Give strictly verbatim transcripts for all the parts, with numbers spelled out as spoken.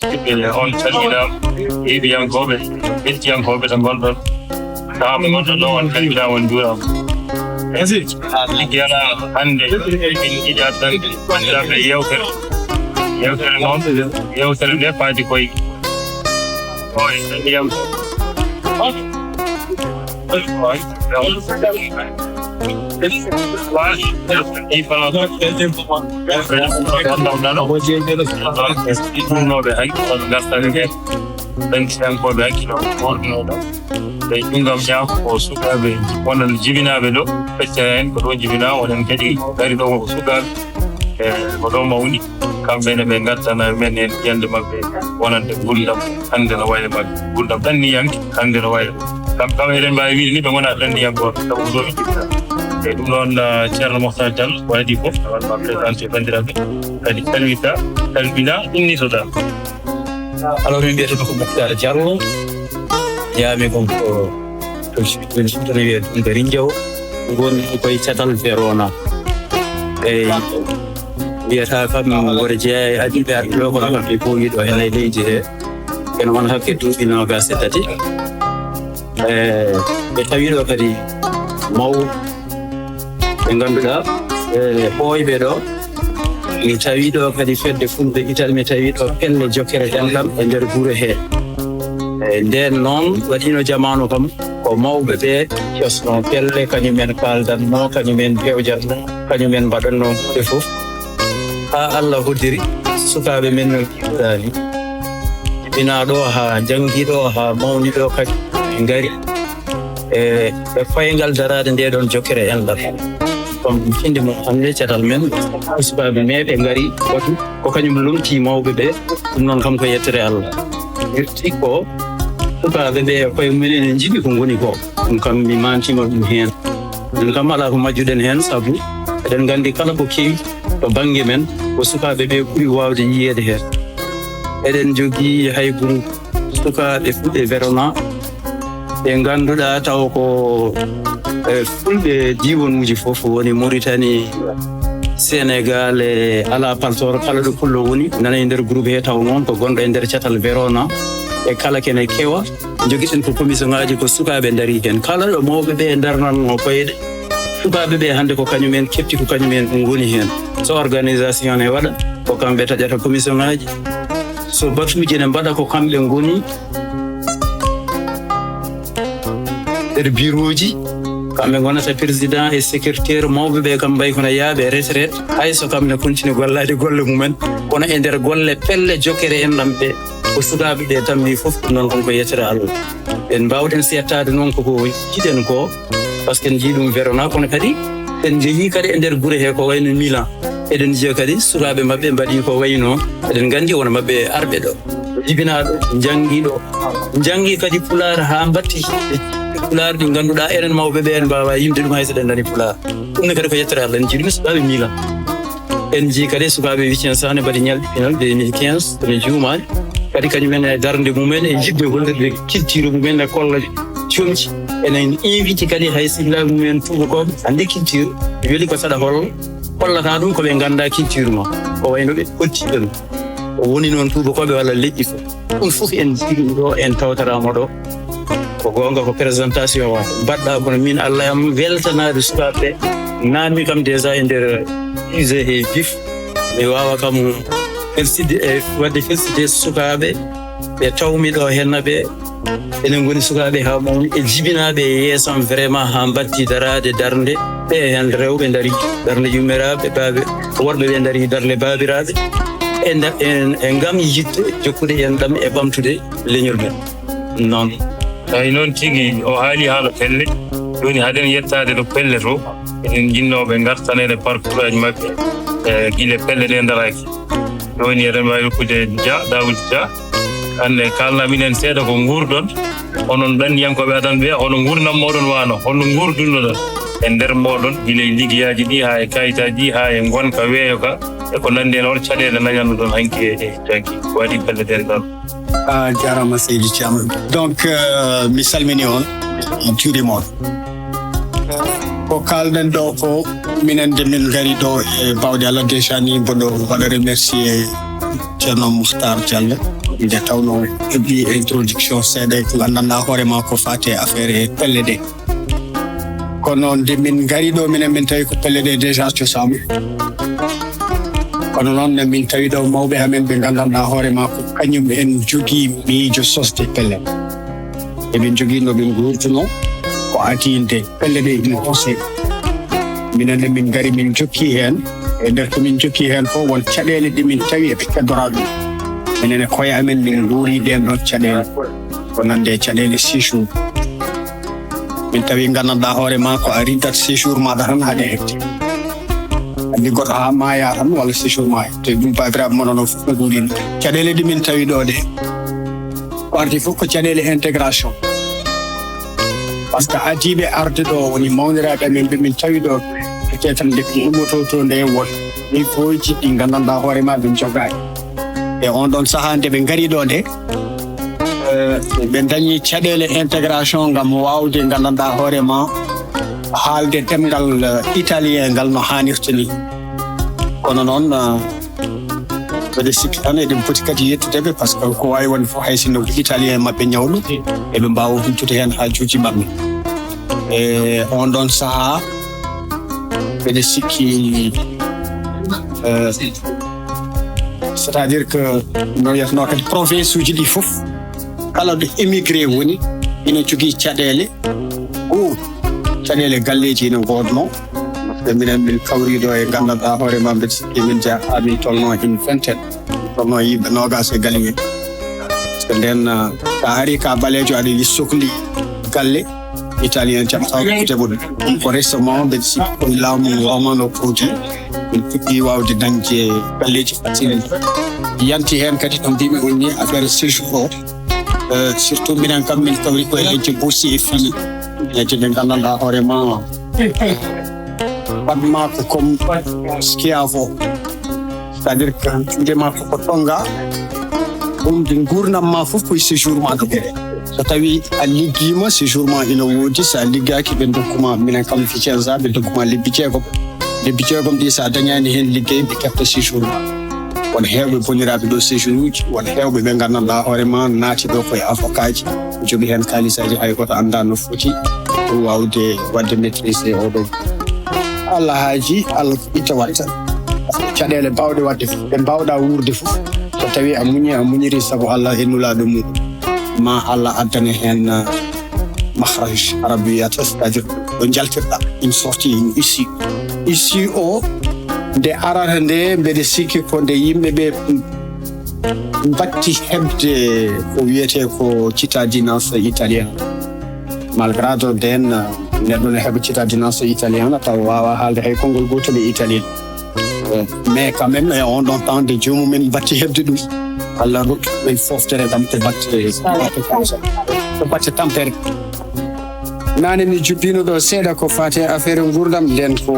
Ɓe on calminaama, heɗiyankooɓe, hettiyankooɓe to ngonɗon. Sahaa mo ngonɗon ɗo, on calminaama, on njuuraama. Liggi alaa hannde, min njiɗi addande banndiraaɓe yeewtere. Yeewtere noon, yeewtere nde faati koye. Oy, ndiyam. Ɗumnooɓe hakkille, gartaɓe ɓe, ɗaŋkitankooɓe hakkille, goonɗinooɓe. Ɓe ɗum kam ñaako ko sukaaɓe wonande jibinaaɓe ɗo, feccere en ko ɗo jibinaa, wonen kadi ngari ɗo ko sukaaɓe, e ko ɗo mawni. Kamɓe ne ɓe ngaddana men en yiyannde maɓɓe wonande nguurndam hannde no wayre maɓɓe. Nguurndam ɗanniyanke hannde no wayre. Kam, kam eɗen mbaawi wiide ni ɓe ngonaa ɗanniyankooɓe, sabu ko ɗo ɓe jibinaa. E ɗum noon, ah, Ceerno Mohtar Diallo waɗi fof, wonma présenté banndiraaɓe. Kadi salmita, salmina, innitoɗaa. Alors, min mbiyata ko Moukhtar Diallo. Yaami kon ko to Fuuta, wiyee ɗum ko Rinjawo. Ngonmi koye catal Verona. Eyi, mbiyata kam mboɗo jeyaa e adiiɓe arɓe ɗo, kono kam ɓe poowi ɗo heen e leydi he. Ene wona hakke duuɓi noogaas e tati. E, ɓe tawi ɗo kadi mawɓe ɓe ngannduɗaa, e, ɓooyɓe ɗo. Mi tawi ɗo kadi fedde Fulɓe Italie, mi tawi ɗo pelle jokkere enɗam e nder gure he. E, ndeen noon waɗiino jamaanu kam, ko mawɓe ɓe cosnoo pelle, kañumen kaaldatnoo, kañumen pewjatnoo, kañumen mbaɗatnoo huunde fof. Haa Allah hoddiri, sukaaɓe men no mbiɗaa ni, jibinaa ɗo haa njanngi ɗo haa mawni ɗo kadi, ɓe ngari e, e koyngal daraade nde ɗon jokkere enɗam. Ɗum findi mo hannde catal men, sukaaɓe me ɓe ngari watu, ko kañum lomtii mawɓe ɓe, ɗum noon kam ko yettere Allah. Firti ko sukaaɓe ɓe e koye mumen ene njiɗi ko ngoni ko. Ɗum kam mi maantiima ɗum heen. Ɗum kam alaa ko majjuɗen heen, sabu eɗen nganndi kala ko kewi to bannge men, ko sukaaɓe ɓe ɓuri waawde yiyeede heen. Eɗen njogii hay groupe sukaaɓe Fulɓe Verona ɓe ngannduɗaa taw ko, e, Fulɓe diiwanuuji fof, woni Mauritanie, Sénégal, e alaa paltoor, kala ɗo Pullo woni, nana e nder groupe he, taw noon ko gonɗo e nder catal Verona, e kala kene kewa. Njogiten ko commission ŋaaji ko sukaaɓe ndarii heen. Kala ɗo mawɓe ɓe ndarnatnoo koyɗe, sukaaɓe ɓe hannde ko kañum en keɓti, ko kañum en ngoni heen. So organisation ne waɗa, ko kamɓe taƴata commission ŋaaji. So batuuji ne mbaɗa, ko kamɓe ngoni nder birooji. Kamɓe ngonata président e secrétaire. Mawɓe ɓe kam mbayi kono yaaɓe retraite. Hay so kam ne continue gollaade golle mumen, kono e nder golle pelle jokkere enɗam ɓe, ko sukaaɓe ɓe tammi fof. Ɗum noon kon ko yettere Allah. En mbaawɗen seettaade noon koko jiɗen ko, parce que en njii ɗum Verona, kono kadi en njehii kadi e nder gure he ko wayno Milan. Eɗen njiya kadi sukaaɓe maɓɓe mbaɗi ko wayno, eɗen nganndi won maɓɓe arɓe ɗo, jibinaaɗo, njanngiiɗo, njanngi kadi Pulaar haa mbatti Pulaar ɗi ngannduɗaa enen mawɓe ɓe en mbaawaa yimde ɗum hay so ɗen nani Pulaar. Ɗum ne kadi ko yettere Allah, en njii ɗum e sukaaɓe Milan. En njii kadi sukaaɓe Vicenza ne mbaɗi ñalɗi pinal deux mille quinze, so mi juumaani. Kadi kañum en e darnde mumen e jiɗde hollirde culture mumen e kolla comci. Enen invité kadi hay sehilaaɓe mumen tuubakooɓe, anndi culture weli ko saɗa holla, hollata ɗum ko ɓe nganndaa culture ma. Ko wayno ɓe kotti ɗum. O woni noon tuubakooɓe walla leƴƴi fof. Ɗum fof en njii ɗum ɗo, en tawtoraama ɗo. Ko goonga, ko présentation o mbaɗɗa, kono min Allah am weltanaade sukaaɓe ɓe. Naamni kam déjà e nder use e vif. Mi waawa kam felside e waɗde felside sukaaɓe ɓe tawmi ɗo henna ɓe. Enen ngoni sukaaɓe haa mawni e jibinaaɓe e yeesam vraiment haa mbatti daraade darnde. Ɓe heen rewɓe ndarii, darnde yummiraaɓe, baaɓe, worɓe ɓe ndarii darnde baabiraaɓe. E nda-, en, e ngam yiɗde jokkude enɗam e ɓamtude leñol men. Noon. Eyi, noon tigi, o haali haala pelle. Jooni, haɗen yettaade to pelle to, eɗen njinnoo ɓe ngartaneede parcours aji maɓɓe, e gila pelle ɗe ndaraaki. Jooni, eɗen mbaawi rokkude Dia, Daoud Dia. Hannde, kaalnaa minen seeɗa ko nguurɗon, onon ɗanniyankooɓe adana ɓe, hono nguurndam mooɗon waano, hono nguurdunnoɗon e nder mooɗon, gila e liggeyaaji ɗi, haa e kayitaaji ɗi, haa e ngonka weeyo ka, e ko nanndi heen, hol caɗeele ndañannoɗon hanki e, e, hanki? Ko waɗi pelle ɗen ɗon? A jaaraama, seydi Thiam. Donc, euh, mi salmini on, mi juuriima on. Ko kaalɗen ɗo ko minen, nde min ngari ɗo e baawɗe Allah, déjà ni mboɗo waɗa remercier Ceerno Mouhtar Diallo. Nde tawno heɓi introduction seeɗa e ko nganndanɗaa hoore maa ko faati e affaire e pelle ɗe. Kono nde min ngari ɗo, minen min tawi ko pelle ɗe déjà cosaama. Kono noon ne min tawi ɗo mawɓe amen ɓe nganndanɗaa hoore maa ko kañum en jogii miijo sosde pelle. Eɓe njogii no ɓe nguurduno ko adii nde pelle ɗe ina use. Minen ne min ngari min jokki heen. E nder ko min jokki heen ko won caɗeele ɗe min tawi eɓe keddora ɗum. Minen e koye amen min nguuri ɗeen ɗoon caɗeele. Ko nande e caɗeele séjour. Min tawi nganndanɗaa hoore maa ko a riddat séjour maaɗa tan haɗe heɓde. A liggoto haa maaya tan walla séjour maa heɓde. Ɗum baabiraaɓe mon onon fof no nguuri. Caɗeele ɗe min tawi ɗo ɗe. Ko ardi fof ko caɗeele intégration. Par ce que adiiɓe arde ɗo woni mawniraaɓe amen ɓe min tawi ɗo. Peut-être nde ɓe ummoto to nde won niveau ji ɗi nganndanɗaa hoore maa ɓe njogaani. E on ɗon sahaa nde ɓe ngari ɗo nde, eh, ɓe dañi caɗeele intégration ngam waawde nganndanɗaa hoore maa haalde ɗemngal, eh, italien ngal no haanirta ni. Kono noon, eh, mbeɗa sikki tan eɗen poti kadi yettude ɓe, par ce que ko waawi wonde fof hay sinno ko italien maɓɓe ñawɗo, eɓe mbaawa hujjude heen haajuuji maɓɓe. E on ɗon sahaa, mbeɗa sikki, eh, c'est-à-dire que no wiyatnoo kadi province uji ɗi fof, kala ɗo émigré woni, ina jogii caɗeele, o caɗeele galleeji ina ngoodnoo. E minen min kawri ɗo e nganndanɗaa hoore maa, mbeɗa sikki min njaha haa min tolnoo une vingtaine, tolnoo yimɓe noogaas e galle. Par ce que ndeen, ah, so a arii ka ɓaleejo aɗa yiɗi sokli galle, italien jaɓata ko jaɓuɗo. Ko récemment mbeɗa sikki ko laamu Romano Prodi min puɗɗi waawde dañde galleeji faccini. Yanti heen kadi no mbiimi on ni affaire séjour o. Euh, surtout minen kam min kawri ko e leñce bourse e fini. Leñce ɗe nganndanɗaa hoore maa. Waɗ maa ko comme schiavo. C'est-à-dire que juuɗe maa fof ko tonngaa. Ɗum de nguurndam maa fof ko e séjour maa ɗo. So tawii a liggiima, séjour maa ina woodi. So a liggaaki, ɓe ndokku maa, minen kam Vicenza, ɓe ndokku maa lebbi jeegom. Lebbi jeegom ɗi, so a dañaani heen liggey, ɓe kefta séjour maa. Won heewɓe boniraaɓe ɗo séjour uji, won heewɓe ɓe nganndanɗaa hoore maa naati ɗo ko e avocat ji, jogii heen kaalisaaji hay gooto anndaa no foti, pour waawde waɗde maîtrisé oo ɗoo. Allah haaji, Allah itta watta. Caɗeele baawɗe waɗde fof, ɗe mbaawɗaa wuurde fof, so tawii a muñii, a muñirii sabu Allah e Nulaaɗo mum, ma Allah addane heen, uh, mahraj, Arabu wiyata, c'est-à-dire ɗo njaltirɗaa, une sortie, une issue. Issue o, nde arata nde, mbeɗa sikki ko nde yimɓe ɓe mbatti heɓde ko wiyetee ko cittadinanza italiana. Malgrado ndeen, neɗɗo ne heɓa cittadinanza italiana, tawa waawaa haalde hay konngol gootol e italien. Eh, mais quand même, e on ɗon temps, nde joomum en mbatti heɓde ɗum, Allah rokki men fooftere kam to batte, to batte tampere. Naane mi jubbiino ɗo seeɗa ko faati e affaire nguurndam, ndeen ko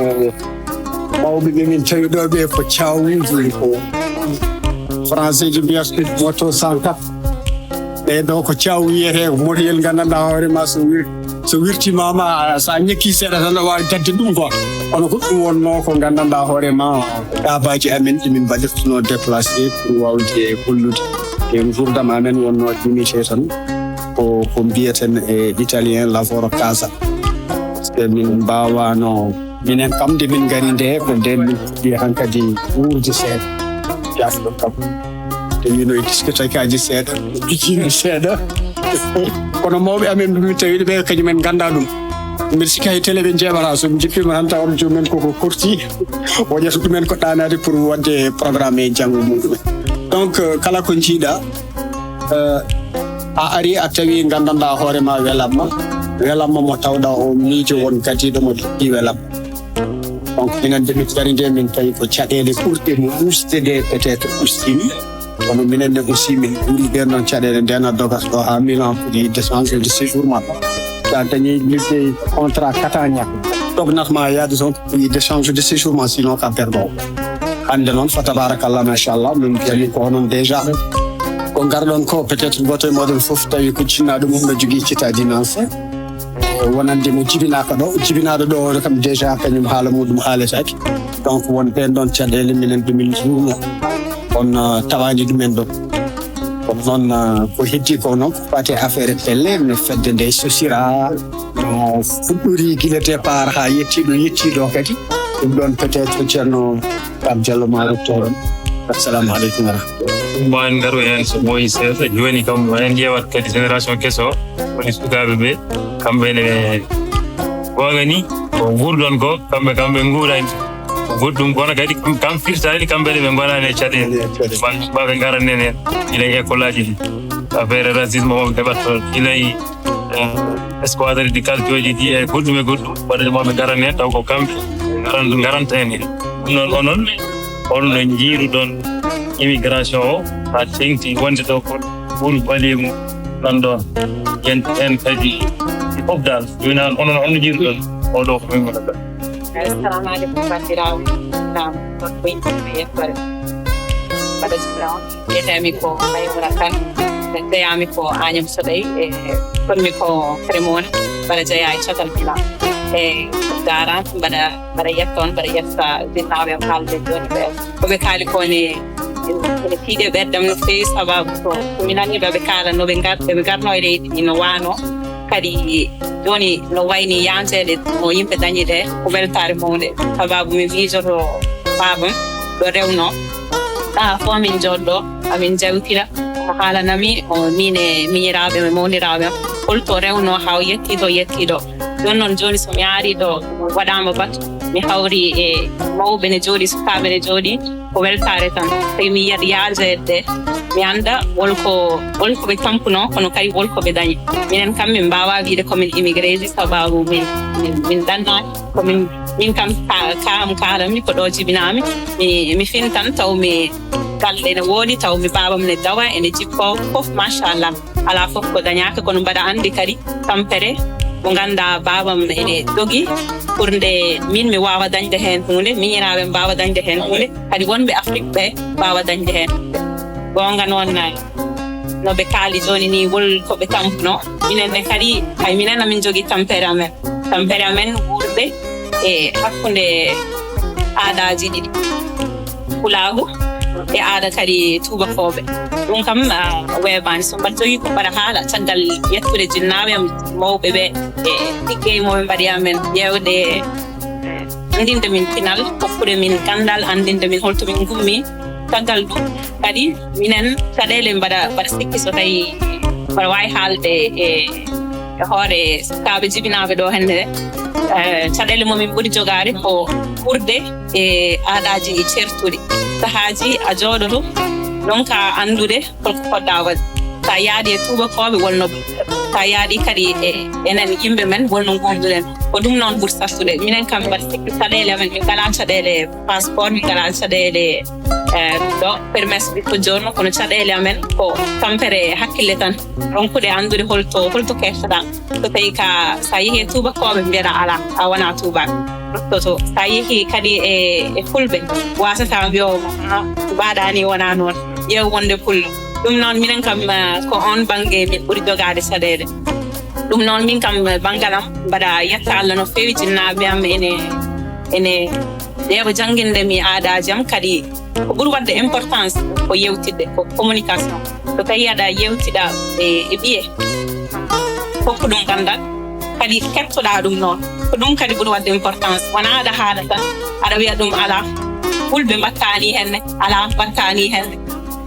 mawɓe ɓe min tawi ɗo ɓe ko cawuuji, ko français ji mbiyata ko moto cent quatre. Ɓee ɗo ko caw wiyetee, ko motoyel nganndanɗaa hoore maa so wir-, so wirtiima ma, so a ñekki seeɗa tan, a waawi daɗde ɗum quoi. Kono ko ɗum wonnoo ko nganndanɗaa hoore maa, daabaaji amen ɗi min mbaɗirtunoo déplacé pour waawde hollude e nguurndam amen wonnoo limité tan. Ko, ko mbiyeten e italien lavoro casa. Par ce que min mbaawaano Minen kam, nde min ngari nde, ko nden min puɗɗi hankadi wuurde seeɗa. Jaaɗo kam. Nde wino e diskotekaji seeɗa, e pikiiji seeɗa. Kono mawɓe amen, min tawi ɓe, kañum en ngannda ɗum. Mbiɗa sikki hay télé ɓe njeeɓata, so ɓe njippiima tan, tawa on joomum en koko korti, o ƴetta ɗum en ko ɗaanaade pour waɗde programme e janngo muɗum. Donc, euh, kala ko njiiɗa, euh, a ari a tawi nganndanɗaa hoore ma welamma, welamma mo tawɗa o miijo won gadiiɗo mo jokkii welamma. Donc, minen nde min ngari nde, min tawi ko caɗeele ɓurɗe mo usde ɗe peut-être ustini. Kono minen ne aussi, min ɓuri ɗen ɗon caɗeele, nden a dogas ɗo haa Milan pour yiɗde changement de séjour ma. So a dañi liggey contrat Catania, dognat ma yaade toon pour yiɗde changement de séjour ma, sinon ka perdo. Hannde noon, fa tabarakallah, machallah, min mbiyami ko onon déjà. Ko ngarɗon ko, peut-être gooto e mooɗon fof tawi ko jinnaaɗo mum no jogii cittadinanza. Wonande mo jibinaaka ɗo, jibinaaɗo ɗo o kam déjà kañum haala muɗum haaletaake. Donc won ɓeen ɗoon caɗeele minen ɗo min njuurno. On, uh, tawaani ɗumen ɗo. Kono noon, ah, ko heddi ko noon ko faati e affaire pelle, no fedde nde sosira, no fuɗɗori gila départ haa yetti ɗo yetti ɗo kadi. Ɗum ɗoon peut-être Ceerno Pape Diallo ma rutto ɗoon. Assalamu aleykum wa rahmatullah. Ɗum ma en ngaru heen so ɓooyi seeɗa. Jooni kam en ƴeewat kadi génération keso, woni sukaaɓe ɓe, kamɓe ne goonga ni, ko nguurɗon ko, kamɓe, kamɓe nguurani. Ko goɗɗum kono kadi kam, kam firtaani kamɓe ne ɓe ngonaani e caɗeele. Ɓe ngaran nen heen, ila e école aji ɗi. Affaire racisme o ɓe mbaɗa toon. Ila e, eh, escadre de calcioji ɗi e goɗɗum e goɗɗum. Waɗde mo ɓe ngaran heen taw ko kamɓe ngaran-, ngaranta en heen. Ɗum noon onon, holno njiiruɗon immigration o haa teŋti wonde ɗo ko ɓuri balimu nan ɗoon? Yen heen kadi e fof dal. Jooni noon onon holno njiiruɗon oɗo ko min wonata? Assalamu aleykum, banndiraaɓe. Naam, on ko yimɓe yettore. Mbaɗa jibra on. Mbiyetee-mi ko Maymuna Kan. Jeyaa-mi ko Agnam Soɗay. E, kon-mi ko Cremona. Mbaɗa jeyaa e Catal Bila. E, jaaraama. Mbaɗa, mbaɗa yetta on, mbaɗa yetta jinnaaɓe am haalde jooni ɓe. Ko ɓe kaali ko ne, ene tiiɗi e ɓerɗam no feewi, sababu ko, ko mi nanii ɓe, ɓe kaala no ɓe ngar-, ɓe ngarno e leydi ndi no waano. Kadi jooni no wayni yanteede mo yimɓe dañi ɗe ko weltaare mawnde. Sababu mi miijoto baabam ɗo rewno. Sahaa fof amin njooɗo, amin njawtira. O haalanami, o, min e miñiraaɓe am e mawniraaɓe am, holto rewno haa o yettii to, yettii ɗo. Jooni noon, jooni so mi arii ɗo, waɗaama batu, mi hawri e mawɓe ne jooɗii, sukaaɓe ne jooɗii, ko weltaare tan. Tawi mi yiyat yaajeede, mi annda wol ko, wol ko ɓe tampuno, kono kadi wol ko ɓe dañi. Minen kam, min mbaawaa wiyde ko min immigré ji, sababu min, min, min ɗannaaki. Ko min, min kam, ka, ka am kaalanmi, ko ɗo jibinaami. Mi, mi fintan, taw mi galle ene woodi, taw mi baabam ne dawa, ene jippoo, fof, machallah. Alaa fof ko dañaaka, kono mbaɗa anndi kadi tampere mo ngannduɗaa baabam ene jogii, pour nde min mi waawa dañde heen huunde, miñiraaɓe mbaawa dañde heen huunde, kadi wonɓe Afrik ɓe mbaawa dañde heen huunde. Goonga noon, no ɓe kaali jooni nii, wol ko ɓe tampuno. Minen ne kadi, hay minen amin njogii tampere amen. Tampere amen wuurde e hakkunde aadaaji ɗiɗi, pulaagu e aada kadi tuubakooɓe. Ɗum kam, ah, weebaani. So mbaɗa jogii ko mbaɗa haala caggal yettude jinnaaɓe am mawɓe ɓe e liggey mo ɓe mbaɗi amen, ƴeewde, anndinde min pinal, hokkude min ganndal, anndinde min holto min ngummi. Caggal ɗum kadi minen caɗeele mbaɗa, mbaɗa sikki so tawi mbaɗa waawi haalde e, e hoore sukaaɓe jibinaaɓe ɗo hannde. Eh, caɗeele mo min ɓuri jogaade ko ɓurde e aadaaji certuɗi. Sahaaji a jooɗoto, ɗon ka anndude holko poɗɗa waɗde. Sa yaadi e tuubakooɓe wonno, sa yaadi kadi e enen yimɓe men wonno ngurnduɗen. Ko ɗum noon ɓuri sattude. Minen kam mbaɗa sikki caɗeele amen, min ngalaa caɗeele passeport, min ngalaa caɗeele, eh, ɗo permis ɓiɗɗo joorno, kono caɗeele amen ko tampere hakkille tan. Ronkude anndude holto, holto keewtoɗaa. So tawi ka, sa yehi e tuubakooɓe, mbiyaɗa alaa, a wonaa tuubaako. Ruttoto. Sa yehi kadi e, e fulɓe, wasata mbiyo, "Ah, mbaɗa ni wonaa noon. Ƴeew wonde pullo." Ɗum noon, minen kam, eh, ko oon bannge min ɓuri jogaade caɗeele. Ɗum noon, min kam, eh, banngal am, mbaɗa yetta Allah no feewi, jinnaaɓe am ene, ene ƴeewa jannginde mi aadaaji am, kadi ko ɓuri waɗde importance ko yewtidde, ko communication. So tawi aɗa yewtida e, e ɓiye, hokku ɗum ganndal, kadi kettoɗa ɗum noon. Ko ɗum kadi ɓuri waɗde importance. Wonaa aɗa haala tan, aɗa wiya ɗum alaa, fulɓe mbattani henne, alaa mbattani henne.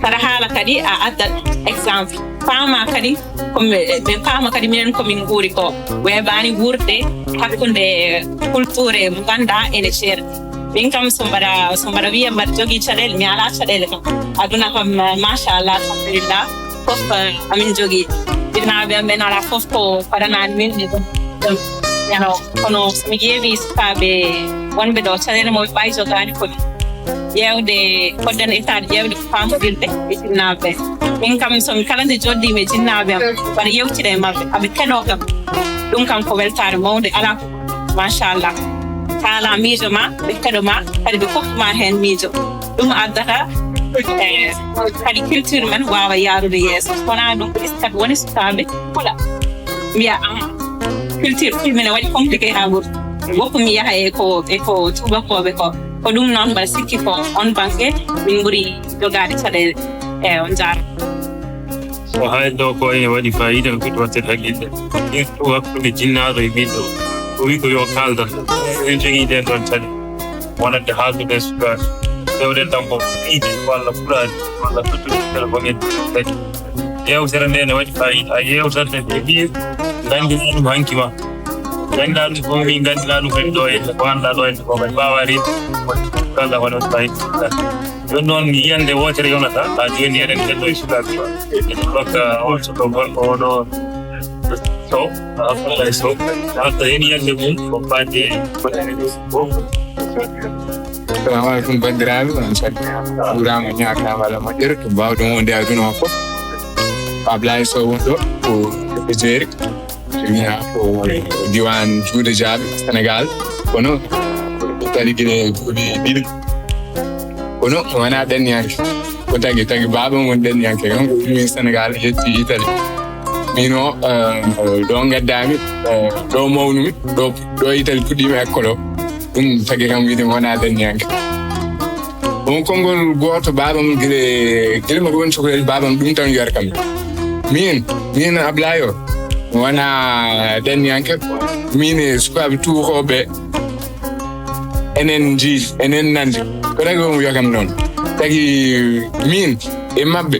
Saɗa haala kadi a addat exemple. Paama kadi, ko mi-, ɓe paama kadi minen ko min nguuri ko. Weeɓaani wuurde hakkunde kulture mo ngannduɗaa ene ceerti. Min kam so mbaɗa, so mbaɗa wiya mbaɗa jogii caɗeele, mi alaa caɗeele kam. Aduna kam, machallah, alhamdulillah, fof, eh, amin jogii. Jinnaaɓe amen alaa fof ko paɗanaani min ɗi ɗum. Ɗum, yano, kono so mi ƴeewi sukaaɓe wonɓe ɗo, caɗeele mo ɓe mbawi jogaade ko ƴeewde, fodde no etaade ƴeewde ko paamodirde e jinnaaɓe. Min kam so mi kala nde joɗɗiimi e jinnaaɓe am, mbaɗa yewtida e maɓɓe, aɓe keɗoo kam. Ɗum kam ko weltaare mawnde, alaa ko, machallah. Kaalaa miijo ma, ɓe keɗo ma, kadi ɓe kokku ma heen miijo. Ɗum addata, eh, kadi culture men waawa yaarude yeeso. Wonaa ɗum, kadi woni sukaaɓe pula. Mbiya, "Ah, culture fulɓe ne waɗi compliqué haa ɓuri." Woppu mi yaha e ko, e ko tuubakooɓe ko. Ko ɗum noon mbaɗa sikki ko oon bannge min ɓuri jogaade caɗeele. Eey, on njaaraama. Ko haali ɗo ko ene waɗi faayiida, no foti waɗde hakkille. Surtout hakkunde jinnaaɗo e ɓiɗɗo. O wi ko yo kaaldan. Eɗen jogii ɗeen ɗoon caɗeele. Wonande haaldude e sukaaɓe. Ƴeewɗen tan ko piiji walla pulaari walla tottude téléphone en. Yeewtere nde ne waɗi faayiida. A yeewtande e ɓiye, nganndinaa ɗum hanki ma. Nganndinaa ɗum ko min nganndinaa ɗum kadi ɗo e ko anndaa ɗo e ko kadi mbaawa reedu. Kala wona faayiida. Jooni noon, yiyannde wootere yonata, haa jooni eɗen ngaddo e sukaaɓe. Eɗen ndokka on suka gorko oɗo Sow, Abdoulaye Sow. Haalta heen yiyannde mum ko faati e. Assalamu alaikum, banndiraaɓe, on calminaama, juuraama, ñaagaama Allah moƴƴere, to mbaawɗon wonde e aduna o fof. Ablaye Sow won ɗo ko Nigeria, ko diiwaan Juude Jaaɓe, Senegaal. Kono Italie gila duuɓi ɗiɗi. Kono mi wonaa ɗanniyanke. Ko tagi, tagi baaba mon ɗanniyanke, kanko o ummi Senegaal, yetti Italie. Miin o, eh, ɗo ngaddaami, eh, ɗo mawnumi, ɗo, ɗo Italie puɗɗiimi école o. Ɗum tagi kam wiide mi wonaa ɗanniyanke. On konngol gooto, baaba am gila, gila mbaɗa woni cukalel, baaba am ɗum tan wiyata kam. Miin, miin Ablaye o, mi wonaa ɗanniyanke. Miin e sukaaɓe tuubakooɓe, enen njiidi, enen nanndi. Ko tagi o mo wiyata kam noon. Tagi miin e maɓɓe,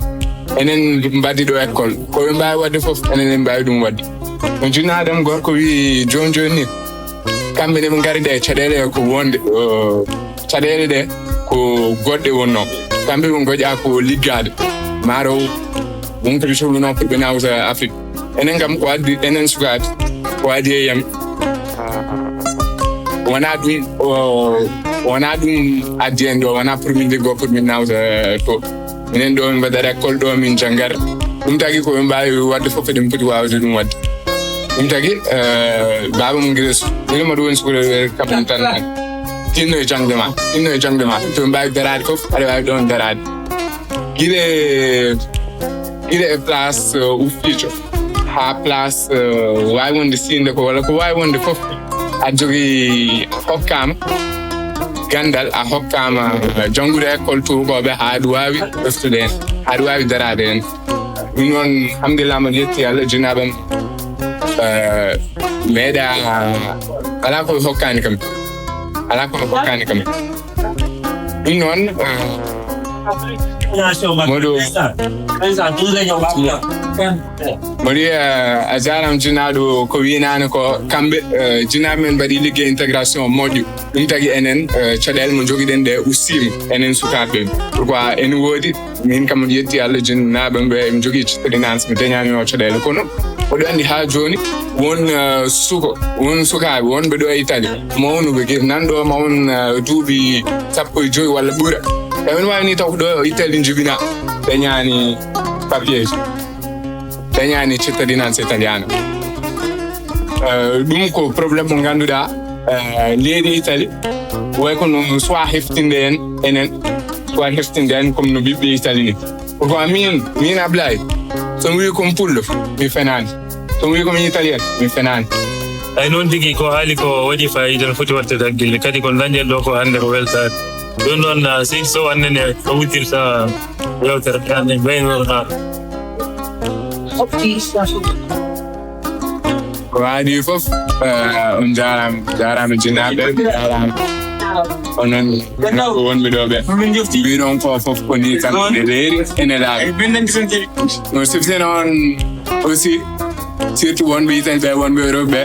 enen mbaɗi ɗo école. Ko ɓe mbaawi waɗde fof, enen en mbaawi ɗum waɗde. No jinnaaɗo am gorko wiyi jooni jooni ni, kamɓe ne ɓe ngari ɗe caɗeele ko wonde, o, caɗeele ɗe ko goɗɗe wonnoo. Kamɓe ɓe ngoƴaa ko liggaade. Maaro won ko ɓe cohluno pour ɓe nawta Afrique. Enen kam ko addi, enen sukaaɓe, ko addi e yam. Wonaa ɗum, o, wonaa ɗum addi en ɗo, wonaa pour min liggo, pour min nawta to. Minen ɗo min mbaɗata école ɗo, min janngata. Ɗum tagi ko ɓe mbaawi waɗde fof, eɗen poti waawde ɗum waɗde. Ɗum tagi, eh, baaba mum gila su-, gila mbaɗa woni sukude kam tan. Tinno e jaŋde ma, tinno e jaŋde ma. To ɓe mbaawi daraade fof, aɗa waawi ɗoon daraade. Gila, gila e place, eh, Uffijo, haa place, eh, waawi wonde Siinde ko, walla ko waawi wonde fof. A jogii, a hokkaama ganndal, a hokkaama janngude école tuubakooɓe haa aɗa waawi ɗoftude heen, haa aɗa waawi daraade heen. Ɗum noon, alhamdulillah, mboɗo yetti Allah, jinnaaɓe am, eh, meeɗa, alaa ko ɓe hokkaani kam. Alaa ko ɓe hokkaani kam. Ɗum noon, eh, mboɗo, mboɗo wiya, eh, a jaaraama, jinnaaɗo, ko wiinaane ko kamɓe, eh, jinnaaɓe men mbaɗi liggey intégration moƴƴo. Ɗum tagi enen, eh, caɗeele mo njogiɗen ɗe ustiima, enen sukaaɓe ɓe. Pourquoi ene woodi, min kam mboɗo yetti Allah, jinnaaɓe ɓe ɓe njogii cittadinance, mi dañaani o caɗeele. Kono oɗo anndi haa jooni won, eh, suko, won sukaaɓe wonɓe ɗo e Italie, mawnuɓe gila nan ɗo ma won, eh, duuɓi sappo e joy walla ɓura. Tawi ene waawi ni taw ko ɗo e Italie njibinaa, dañaani papier ji. Dañaani cittadinanza italiana. Eh, ɗum ko problème mo ngannduɗaa, eh, leydi Italie, way kono soit heftinde en enen, soit heftinde en comme no ɓiɓɓe Italie ni. Pourquoi min, min Ablaye, so mi wii ko mi pullo, mi fenaani. So mi wii ko mi italien, mi fenaani. Ay noon tigi, ko haali ko waɗi faayiida, no foti waɗde hakkille. Kadi ko dañɗen ɗo ko hannde ko weltaare. Ɗum noon, ah, seydi Sow, anndene ko wutirta yewtere nde, anndene mbaynoɗaa. Ko adii fof, eh, on njaaraama, njaaraama jinnaaɓe, njaaraama onon wonɓe ɗo ɓe. Mbiɗon ko fof ko ni tan ene leeri, ene laaɓi. No siftina on aussi, surtout wonɓe Italie ɓe, wonɓe Europe ɓe.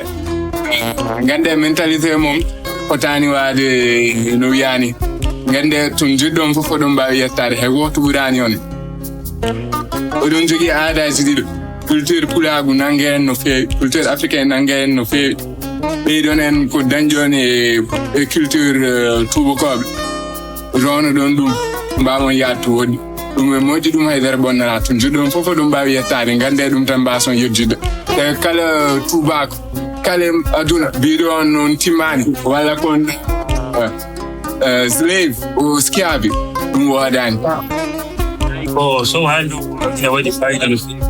Eh, nganndee mentalité mum fotaani waade no wiyaani. Nganndee to njiɗɗon fof oɗon mbaawi yettaade, hay gooto ɓuraani on. Oɗon jogii aadaaji ɗiɗo. Culture pulaagu nannga en no feewi, culture africain nannga en no feewi. Ɓeydoɗon en ko dañɗon e, e culture, eh, tuubakooɓe. Roonoɗon ɗum, mbaawon yaade to woɗɗi. Ɗum e moƴƴi, ɗum haydara bonnata. To njiɗɗon fof oɗon mbaawi yettaade, nganndee ɗum tan mbaason yejjitde. Te kala tuubaako, kala aduna, mbiɗo on noon timmaani, walla kon, eh, eh, slave o schiavi, ɗum woodaani. Ko Sow haali ɗum, ene waɗi faayiida no feewi.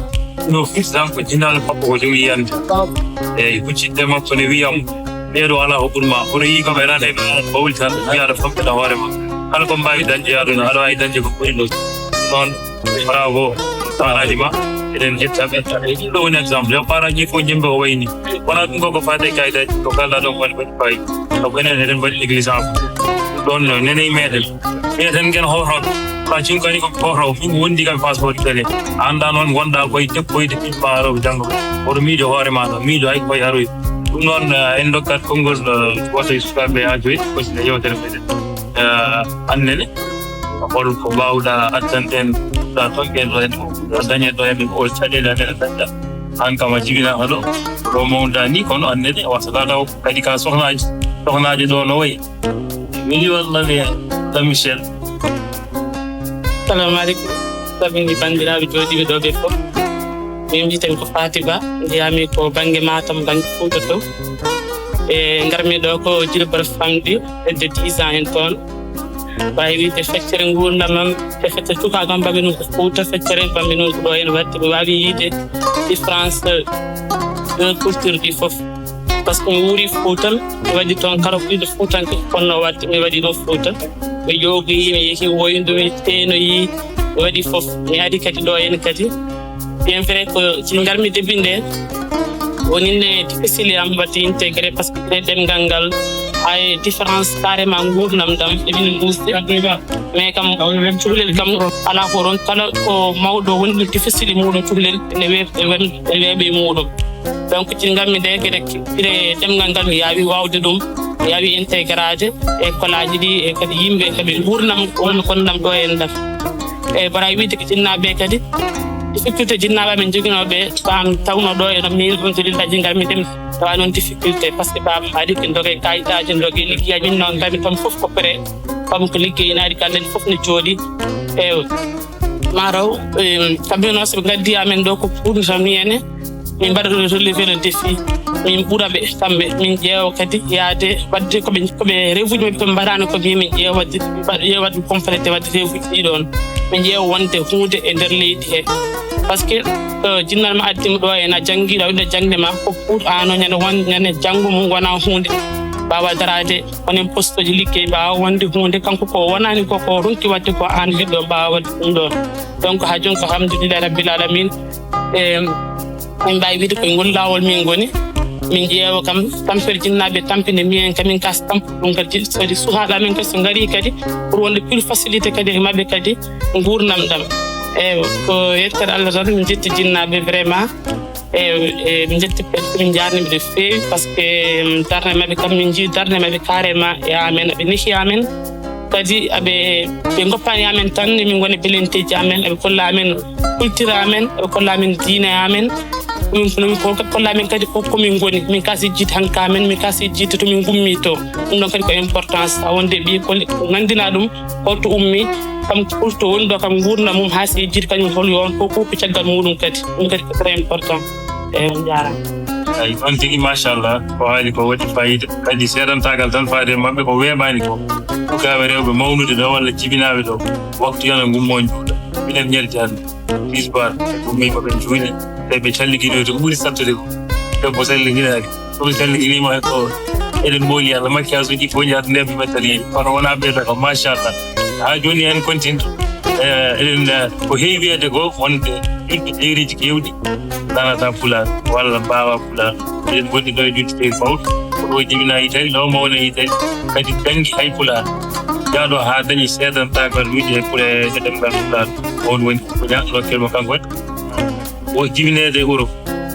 No fis tan ko jinnaaɗo makko ko jogi yiyannde. Eyi, huccitde makko ne wiyam, ɓeeɗo alaa ko ɓuri ma. Kono yii kam e rane, bawli tan, mbiyaɗo famɗina hoore ma. Kala ko mbaawi dañde e aduna, aɗa waawi dañde ko ɓuri ɗum. Noon, bravo, faalaji ma. Eɗen ƴetta ɓe. E ɗum ɗo woni exemple. Yo parent ji fof jembe o wayni. Wona ɗum ko ko faade kayitaji, ko kalɗa ɗon woni waɗi fayi. Donc enen eɗen mbaɗi négligence. Ɗum ɗon no nene e meɗen. Mbiyaten ngen hoto. Ka cinkani ko hoto. Ɗum wondi kam passeport italien. A annda noon wonɗa koye deppoyde ɓiɓɓe ma aroɓe janngo. Oto miijo hoore ma ɗo. Miijo hay koye aroy. Ɗum noon, eh, en ndokkat konngol, eh, gooto e sukaaɓe haa joyi. Ko sine yewtere meɗen. Eh, annene. Hol ko mbaawɗa addanɗen ɗa toon ɓen ɗo en, ɗo dañe ɗo en, o caɗeele amen a dañɗa. Aan kam a jibinaama ɗo, ɗo mawɗa ni, kono annene, wasa ɗa taw kadi ka sohnaaji, sohnaaji ɗo no wayi. Mini walla ne, ta Michel. Salamu aleykum. Salmini banndiraaɓe jooɗiiɓe ɗo ɓe fof. Min mbiyeten ko Faty Ba, njeyami ko bannge Matam, bannge Fuuta to. E ngarmi ɗo ko Djilbel Famɗi, hedde dix ans en toon. Waawi wiide feccere nguurndam am, e feccere cukaagu am, bammi ɗum ko Fuuta, feccere bammi ɗum ko ɗo en waɗde. Mi waawi yiide différence de culture ɗi fof. Par ce que mi wuuri Fuuta, mi waɗi toon kala ko ɓiɗɗo Fuutanke fotnoo waɗde, mi waɗi ɗum Fuuta. Mi joogoyi, mi yehi woyndu, mi teenoyi, mi waɗi fof. Mi ari kadi ɗo en kadi. Bien vrai ko ci ngarmi début nde, woninde difficile am waɗde intégré par ce que ɗemngal ngal, hay différence carrément nguurndam ɗam, emin mbuusde. Mais kam, cukalel kam, alaa ko ɗon, kala ko mawɗo woni ɗum difficile muɗum cukalel, ene weeɓ-, ene weeɓ-, ene weeɓe muɗum. Donc, ci ngarmi nde, kadi, kadi ɗemngal ngal mi yaawi waawde ɗum, mi yaawi intégrade e école aji ɗi, e kadi yimɓe, kadi nguurndam, wonno konnam ɗo e nder. E mbaɗa wiide ko jinnaaɓe kadi, difficulté jinnaaɓe amen njoginooɓe, ko am tawno ɗo e no mi, alhamdulillah, ji ngarmi ɗum, tawa noon difficulté, par ce que baba mbaɗi ko ndoge kayitaaji, ndoge liggeyaaji, min noon ngarmi toon fof ko prêt, comme ko liggey ina ari, gannde fof ne jooɗi. E Marow, em, kamɓe noon so ɓe ngaddi amen ɗo ko pour tan mi ene, min mbaɗa ɗo relever le défi. Min ɓura ɓe kamɓe, min ƴeewa kadi yaade waɗde ko ɓe, ko ɓe rêve uji maɓɓe ko ɓe mbaɗaani ko min, min ƴeewa waɗde, ƴeewa waɗde complété waɗde rêve uji ɗi ɗoon. Min ƴeewa wonde huunde e nder leydi he. Par ce que, eh, jinnal ma addi mo ɗo ene a janngi, ɗo ɗo jaŋde ma ko pour ano ñande won, ñande janngo mum wona huunde. Mbaawa daraade. Onon postoji liggey mbaawa wonde huunde, kanko ko wonani ko, ko ronki waɗde ko aan ɓiɗɗo mbaawa waɗde ɗum ɗoon. Donc haa jooni ko alhamdulillahi rabbil alamin. Em, min mbaawi wiide koye ngol laawol min ngoni. Min ƴeewa kam tampere jinnaaɓe tampinde mbiyen kamin kas tampude ɗum kadi. So kadi suhaaɓe amen kadi so ngarii kadi pour wonde plus facilité kadi e maɓɓe kadi nguurndam ɗam. Eyi, ko yettere Allah tan, min njetti jinnaaɓe vraiment. E, e, min njetti ɓe, min njaarni ɓe no feewi, par ce que, em, darnde maɓɓe kam, min njii darnde maɓɓe carrément e amen, ɓe nehi amen. Kadi aɓe, ɓe ngoppaani amen tan, min ngoni belenteeji amen, eɓe kolla amen culture amen, eɓe kolla amen diine amen. Min, min ko kolla amen kadi ko, ko min ngoni, min kasi jiide hanka amen, min kasi jiide to min ngummi to. Ɗum ɗon kadi ko importance, a wonde ɓiy ko, ko nganndina ɗum, holto ummi, kam holto woni ɗo, kam nguurndam mum haa sey jiidi kañum hol yo on fof, fof ko caggal muɗum kadi. Ɗum kadi ko très important. Eyi, on njaaraama. Eyi, on tigi, machallah, ko haali ko waɗi fayida. Kadi seedantaagal tan faade e maɓɓe ko weeɓaani ko. Sukaaɓe rewɓe mawnude ɗo walla jibinaaɓe ɗo, waktu yana ngummo juuɗa. Minen ñalti hannde, tisbaar, ummiima ɓe njuuli, tawi ɓe calliginoyde ko ɓuri sattude ko. Debbo salliginaaki. Ɗum salliginiima ko eɗen mooli Allah, makkiyaajuuji fof njahat ndembi mettali. Kono wonaa ɓeyda ko, machallah. Haa jooni en continue. Eh, eɗen, eh, ko heewi wiyeede ko wonde yimɓe jeeriiji keewɗi nanata Pulaar walla mbaawa Pulaar. Eɗen ngondi ɗo e yimɓe mawɗo. Ko ɗo jibinaa Italie, ɗo mawna Italie. Kadi janngi hay Pulaar. Jaaɗo haa dañi seedantaagal wiide e Pulaar, e ɗemngal Pulaar. On woni ko ñaaɗo dokkirmo kanko waɗi. O jibineede e Europe,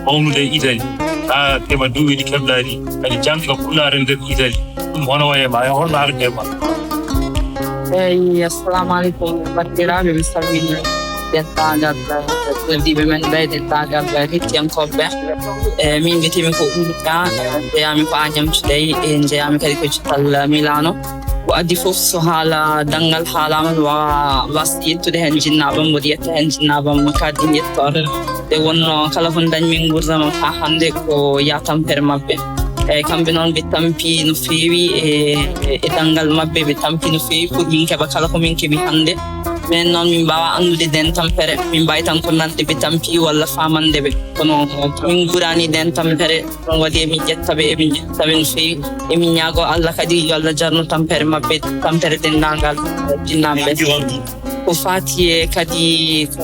mawnude e Italie, haa keɓa duuɓi ɗi keɓɗaa ɗi, kadi jannga Pulaar e nder Italie. Ɗum hono waye ma, e holno arde ma? Eyi, assalamu aleykum, banndiraaɓe, mi salmini denndaangal, eh, noddiiɓe men ɓe, denndaangal, eh, hettiyankooɓe ɓe. Eh, min mbiyetee-mi ko Ummi Ka, eh, njeyaa-mi ko Agnam Today, eh, njeyaa-mi kadi ko Cittal, eh, Milano. Ko adii fof, so haala danngal haalaama, mi waawaa waasde yettude heen jinnaaɓe am, mboɗo yetta heen jinnaaɓe am, kadi mi yetto nde wonnoo kala ko ndañ-mi nguurndam am haa hannde ko yah tampere maɓɓe. Eyi, kamɓe noon ɓe tampi no feewi e, e danngal maɓɓe, ɓe tampi no feewi pour min keɓa kala ko min keɓi hannde. Minen noon min mbaawaa anndude ndeen tampere, min mbaawi tan ko nande ɓe tampi walla faamande ɓe. Kono min nguuraani ndeen tampere. Ɗum waɗi emin njetta ɓe, emin njetta ɓe no feewi. Emin ñaagoo Allah kadi yo Allah jarnu tampere maɓɓe, tampere denndaangal jinnaaɓe ɓe. Ko faati e kadi ko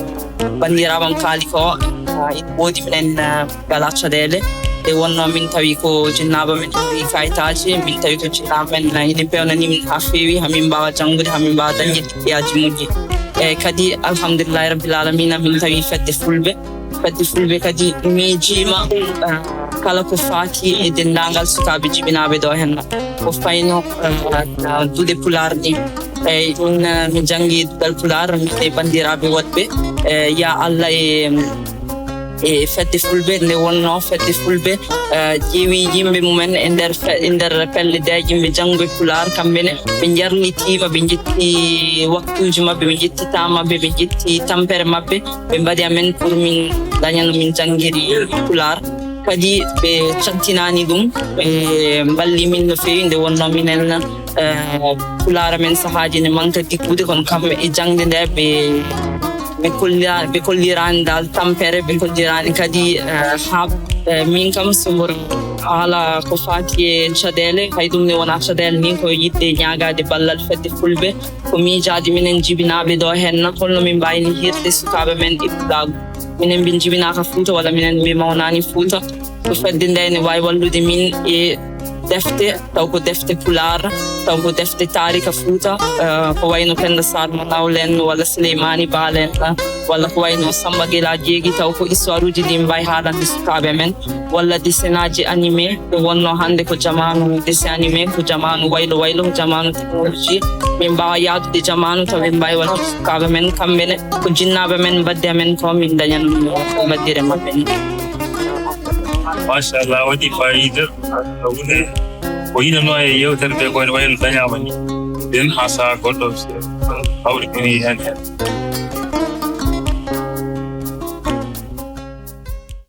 banndiraaɓe am kaali ko, ina woodi minen ngala caɗeele. Nde wonnoo min tawi ko jinnaaɓe men ɗum kayitaaji, min tawi ko jinnaaɓe men ina peewnani min haa feewi, haa min mbaawa janngude, haa min mbaawa dañde liggeyaaji moƴƴi. E kadi alhamdulillahi rabbil alamina, min tawi fedde fulɓe fedde fulɓe kadi miijiima kala ko faati e denndaangal sukaaɓe jibinaaɓe ɗo henna, ko fayno duɗe pulaar ɗi. Eyi ɗum, mi janngi duɗal pulaar, min e banndiraaɓe woɗɓe. Eyi ya Allah, e e fedde fulɓe nde wonnoo fedde fulɓe ƴeewi yimɓe mumen e nder e nder pelle de yimɓe janngo e pulaar, kamɓe ne ɓe njarlitiima, ɓe njetti waktuuji maɓɓe, ɓe njetti temps maɓɓe, ɓe njetti tampere maɓɓe, ɓe mbaɗi amen pour min dañano min janngiri pulaar. Kadi ɓe cattinaani ɗum, ɓe mballi min no feewi. Nde wonnoo minen pulaar amen sahaaji ne manka tiggude, kono kamɓe e jaŋde nde ɓe ɓe kollira ɓe kolliraani dal tampere, ɓe kolliraani kadi haa min kam so mboɗo haala ko faati e caɗeele, hay ɗum ne wonaa caɗeele ni, ko yiɗde ñaagaade ballal fedde fulɓe, ko miijaade minen jibinaaɓe ɗo henna, holno min mbaawni hiirde sukaaɓe men e pulaagu. Minen min jibinaaka Fuuta walla minen min mawnaani Fuuta. Ko fedde nde ne waawi wallude min e defte, taw ko defte pulaar, taw ko defte taarika Fuuta, ko wayno Pennda Saar mo Nawlen walla Sileymaani Baal en, walla ko wayno Sammba Gelaa Jeegi, taw ko histoire uji ɗi mbaawi haalande sukaaɓe men, walla desenaaji animé, ko wonnoo hannde ko jamaanu dessin animé, ko jamaanu waylo waylo, ko jamaanu technologie. Min mbaawa yahdude jamaanu taw min mbaawi wallude sukaaɓe men, kamɓe ne ko jinnaaɓe men mbaddi amen ko min dañan mbaddire maɓɓe ni. Machallah, waɗi fayida. Wune ko yinanoo e yewtere nde ko ene wayno dañaama ni. Ɗen haa sahaa goɗɗo hawri koni heen heen.